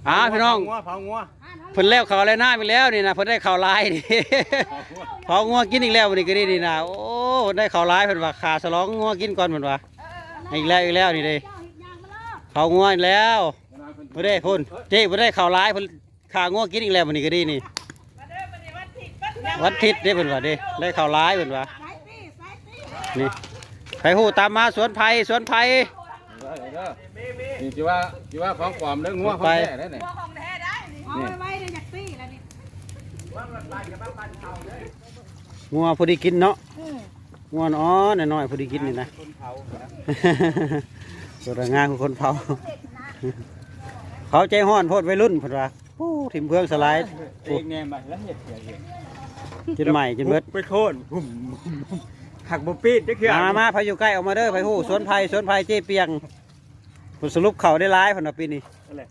ອ່າ ພີ່ນ້ອງ ເຜົາງົວ ເຜົາງົວ ເພິ່ນແລ້ວເຂົ້າແລ້ວນ້ຳອີກແລ້ວນີ້ນະ ເພິ່ນໄດ້ເຂົ້າຫຼາຍນີ້ ເຜົາງົວກິນອີກແລ້ວມື້ນີ້ກໍດີນີ້ນະ. ໂອ້ ເພິ່ນໄດ້ເຂົ້າຫຼາຍ ເພິ່ນວ່າ ຂ້າສະຫຼອງງົວກິນກ່ອນ ເພິ່ນວ່າ. ອີກແລ້ວ ອີກແລ້ວນີ້ເດ້ ເຜົາງົວອີກແລ້ວ. ພຸ້ນເດ້ ພຸ້ນ ເຈ້ ເພິ່ນໄດ້ເຂົ້າຫຼາຍ ເພິ່ນຂ້າງົວກິນອີກແລ້ວມື້ນີ້ກໍດີນີ້. ວັນທິດເດ້ ເພິ່ນວ່າເດ້ ໄດ້ເຂົ້າຫຼາຍ ເພິ່ນວ່າ. ນີ້ ໃຜຮູ້ຕາມມາ ສວນໄຜ່ ສວນໄຜ່. ເດີ ເດີ ນີ້ຊິວ່າ ຊິວ່າຂອງປອມເດີ ງົວຂອງແທ້ເດ້ນີ້. ເອົາໄວ້ໆ ເດີ ຢາກຊີ້ແລ້ວນີ້ ງົວພໍດີກິນເນາະ. ອືມ ງົວອ່ອນນ້ອຍໆ ພໍດີກິນນີ້ນະ. ສົດງາມຄືຄົນເຜົາ ເຜົາໃຈຮ້ອນໂພດ ໄວລຸ້ນເພິ່ນວ່າ. ໂອ້ ຖິ້ມເຄື່ອງສະຫຼາຍ. ເອງແນມໄປແລ້ວເຮັດຫຍັງ ຈົນໄໝ້ຈົນເບິດ ໄປໂຄ່ນ ຫາກບໍ່ປີດຈັກເທື່ອ. ມາ ມາ ໃຜຢູ່ໃກ້ອອກມາເດີ ໃຜຮູ້ ສວນໄຜ່ ສວນໄຜ່ເຈ້ປຽງ. ຜົນສະຫຼຸບເຂົ້າໄດ້ຫຼາຍ ເພິ່ນວ່າປີນີ້ ນັ້ນແຫຼະ.